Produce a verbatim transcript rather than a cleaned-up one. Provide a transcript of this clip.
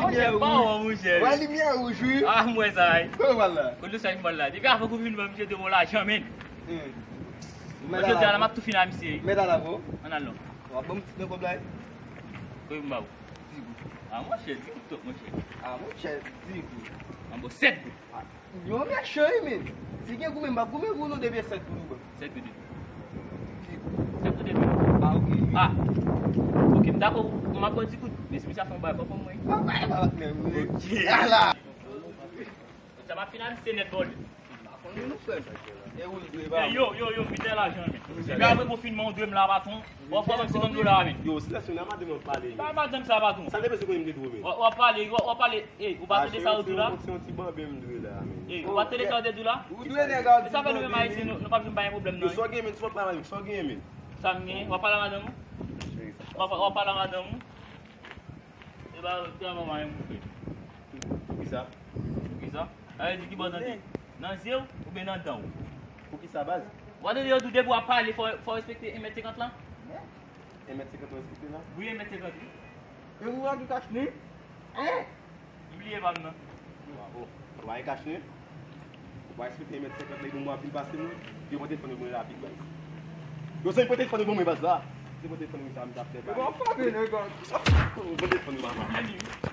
Monchè, pa wè, monchè. Wè limyè wouj, wi. Ah, m wè sa, wi. Kote w pral la? Kote sa m pral la? Depi avan ou vin ban misye de bon lajan, men. Hmm. Mwen jodi a la, m ap tou fini a misye, wi. Mèt ala vo. Ann al non. W ap ban m ti nan kòb la, wi. Kote m ba ou? Di goud. Ah, monchè, di goud twòp, monchè. Ah, monchè, di goud. An bon, sèt goud. Ah, yo, monchè, wi, men. Si gen goumen, m p ap goumen pou nou depi sèt goud ou ban m. Sèt goud. Sèt goud. Ah, ok. Ah. Ok, m dakò, m ap pran di goud. Men si misye ap fè yon bagay, pa pran mwen. Pa bay, pa bat men, wi. Ok. Ala. Sa m ap fin a misye nèt, bòl. Pa konn nou, frè m. E ou l dwe ba. Yo, yo, yo, m vin fè lajan, men. Epi apre konfinman, ou dwe m la, patwon. W ap fè m senkant dola, men. Yo, silans, nan madanm nan pale, yo. Pa madanm sa, patwon. Sa te bezwen konn m te dwe, men. W ap pale, w ap pale. Ey, ou pa tande sa yo di la? Se yon ti banben m dwe la, men. Ey, ou pa tande sa yo te di la? Ou dwe nèg a. E sa fè nou menm Ayisyen, nou, nou p ap janm pa gen pwoblèm, non. Yo, sa w gen, men, sa w ap pale, sa w gen, men. Sa m gen? W ap pale a madanm ou? W ap, w ap pale a madanm ou? E ba, te ava mwen pou fè. Poukisa? Poukisa? Sa vle di ki bò tande? Nan zye w oubyen nan dan w? Poukisa, baz? W a tande yo di w depi w ap pale, fò, fò w respekte en mèt senkant lan? En mèt senkant ou respekte la? Wi, en mèt senkant, wi. E ou a gen kach nen? Hein? M bliye pa m nan. Bravo. Ou pa gen kach nen? Ou pa respekte en mèt senkant la, epi mwen ap vin pase mwen. Yo pote telefòn yo mwen rapid, baz. Yo, se pote telefòn yo mwen, baz, la. Se pote telefòn yo sa, m t ap fè bagay. Yo pa frape, nèg. Pote telefòn yo, mama.